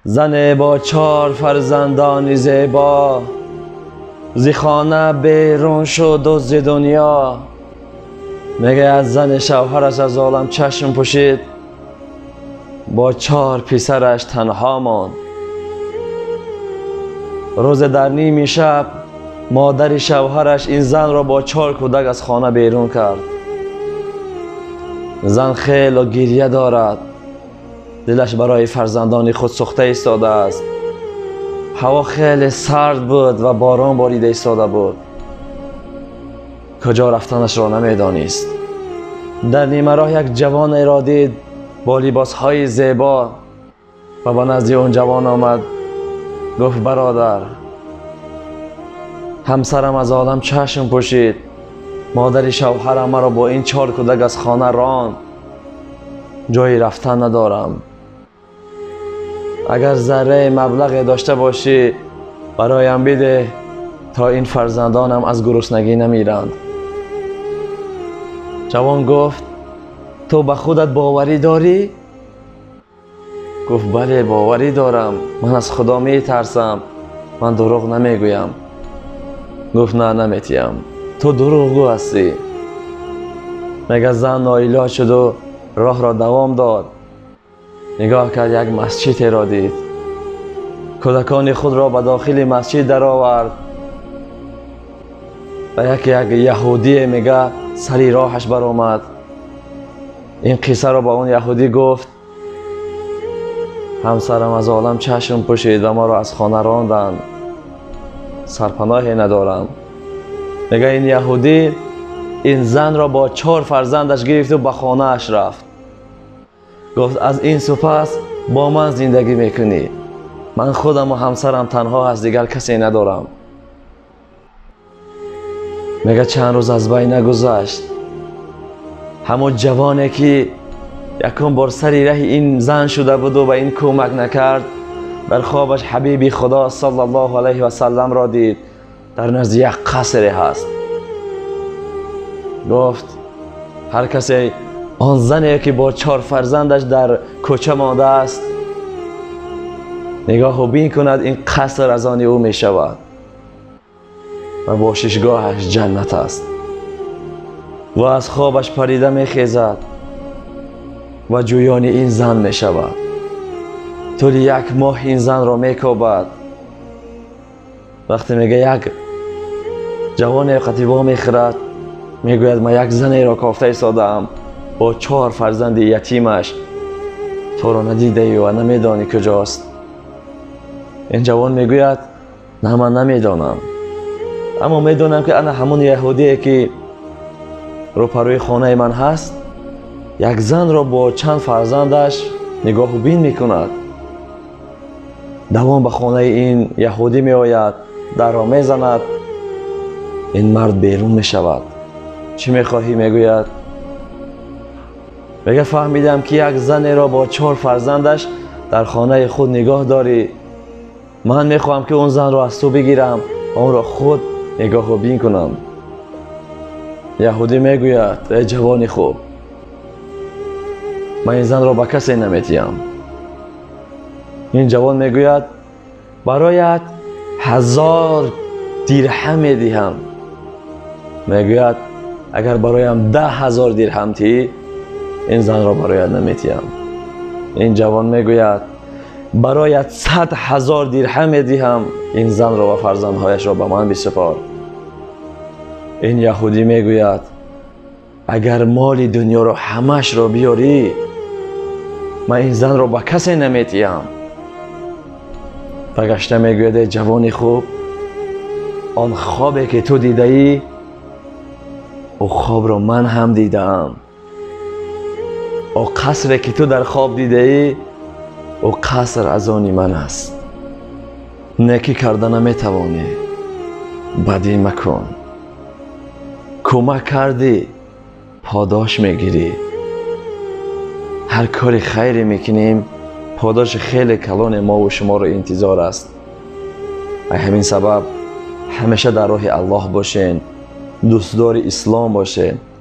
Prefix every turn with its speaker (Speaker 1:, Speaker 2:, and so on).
Speaker 1: Зане бо чор фарзандони зебо зи хона берун шуд ва зи дунё. Мегӯяд зани шавҳараш аз олам чашм пӯшид, бо чор писараш танҳо монд. Рӯзе дар ними шаб модари шавҳараш ин занро бо чор кӯдак аз хона берун кард. Зан хеле гиря дорад, дилаш барои фарзандони худ сӯхта истодааст. Ҳаво хеле сард буд ва борон борида истода буд. Куҷо рафтанашро намедонист. Дар нимароҳ як ҷавонеро дид бо либосҳои зебо ва ба назди он ҷавон омад. Гуфт: бародар, ҳамсарам аз олам чашм пӯшид, модари шавҳарам маро бо ин чор кӯдак аз хона ронд, ҷойи рафтан надорам. Агар зарраи маблағе дошта бошӣ, бароям бидеҳ, то ин фарзандонам аз гуруснагӣ намиранд. Ҷавон гуфт: ту ба худат боварӣ дорӣ? Гуфт: бале, боварӣ дорам, ман аз Худо метарсам, ман дурӯғ намегӯям. Гуфт: на, наметиҳам, ту дурӯғгӯ ҳастӣ. Мега зан ноилоҷ шуду роҳро давом дод. Нигоҳ кард, як масҷидеро дид. Кӯдакони худро ба дохили масҷид даровард ва яке як яҳудие, мега, сари роҳаш баромад. Ин қиссаро ба он яҳудӣ гуфт: ҳамсарам аз олам чашм пӯшид ва маро аз хона ронданд, сарпаноҳе надорам. Мега ин яҳудӣ ин занро бо чор фарзандаш гирифту ба хонааш рафт. Гуфт: аз ин супас бо ман зиндагӣ мекунӣ, ман худаму ҳамсарам танҳо аст, дигар касе надорам. Мега чанд рӯз аз байн нагузашт, ҳамон ҷавоне ки якум бор сари раҳи ин зан шуда буду ба ин кӯмак накард, дар хобаш ҳабиби Худо саллаллоҳу алайҳи васалламро дид, дар назди як қасре ҳаст. Гуфт: ҳар касе он зане ки бо чор фарзандаш дар кӯча мондааст нигоҳу бин кунад, ин қаср аз они ӯ мешавад ва бошишгоҳаш ҷаннат аст. Ва аз хобаш парида мехезад ва ҷӯёни ин зан мешавад. Тӯли як моҳ ин занро мекобад. Вақте, мега, як ҷавоне қатибо мехӯрад, мегӯяд: ман як занеро кофта истодаам бо чор фарзанди ятимаш, туро надидаӣ ва намедонӣ куҷост. Ин ҷавон мегӯяд: на, ман намедонам, аммо медонам ки ана ҳамон яҳудие ки рӯпарӯи хонаи ман ҳаст, як занро бо чанд фарзандаш нигоҳу бин мекунад. Давон ба хонаи ин яҳудӣ меояд, дарро мезанад. Ин мард берун мешавад. Чӣ мехоҳӣ? Мегӯяд. Мега: фаҳмидам ки як занеро бо чор фарзандаш дар хонаи худ нигоҳ дорӣ. Ман мехоҳам ки он занро аз ту бигирам ва онро худ нигоҳу бин кунам. Яҳудӣ мегӯяд: эй ҷавони хуб, ман ин занро ба касе наметиҳам. Ин ҷавон мегӯяд: бароят 1000 дирҳам медиҳам. Мегӯяд: агар бароям 10 000 дирҳам тиҳӣ, ин занро бароят наметиҳам. Ин ҷавон мегӯяд: бароят 100 000 дирҳам медиҳам, ин занро ва фарзандҳояшро ба ман бисупор. Ин яҳудӣ мегӯяд: агар моли дунёро ҳамаашро биёрӣ, ман ин занро ба касе наметиҳам. Баргашта мегӯяд: эй ҷавони хуб, он хобе ки ту дидаӣ, о хобро ман ҳам дидаам. О қасре ки ту дар хоб дидаӣ, о қаср аз они ман аст. Некӣ карда наметавонӣ, бадӣ макун. Кӯмак кардӣ, подош мегирӣ. Ҳар кори хайре мекунем, подоши хеле калоне мову шуморо интизор аст. Ай ҳамин сабаб ҳамеша дар роҳи Аллоҳ бошен, дӯстдори ислом бошен.